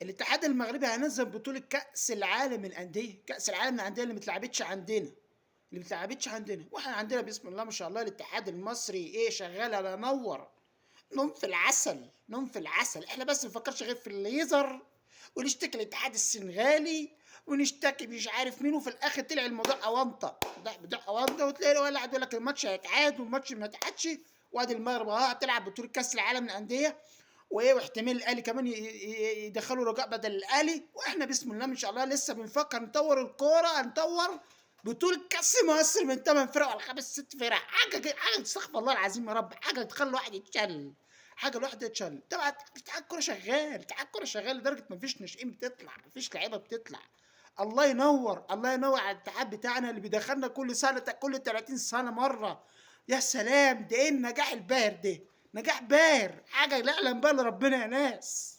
الاتحاد المغربي هينظم بطولة كأس العالم للأندية، كأس العالم للأندية اللي ما اتلعبتش عندنا، اللي ما اتلعبتش عندنا، واحنا عندنا بسم الله ما شاء الله الاتحاد المصري ايه شغال على نور، نوم في العسل، نوم في العسل، احنا بس ما نفكرش غير في الليزر ونشتكي الاتحاد السنغالي ونشتكي مش عارف مين، وفي الاخر طلع الموضوع اونطه، ده موضوع اونطه، وتلاقي ولا قاعد يقول لك الماتش هيتعاد والماتش ما اتعادش، وادي المغرب اهو هتلعب بطوله كاس العالم للاندية، وايه واحتمال الاهلي كمان يدخلوا رجاء بدل الاهلي، واحنا بسم الله ما شاء الله لسه بنفكر نطور الكورة، نطور بطولة كأس مصر من 8 فرق ولا 5 6 فرق، حاجة حاجة استغفر الله العظيم يا رب، حاجة تخلي الواحد يتشل، حاجة الواحد يتشل. طبعا اتحاد الكورة شغال، اتحاد الكورة شغال لدرجة ما فيش ناشئين بتطلع، ما فيش لعيبة بتطلع. الله ينور، الله ينور على الاتحاد بتاعنا اللي بيدخلنا كل سنة، كل 30 سنة مرة. يا سلام، ده ايه النجاح الباهر ده؟ نجاح باهر، حاجة لا يعلم بها الا ربنا يا ناس.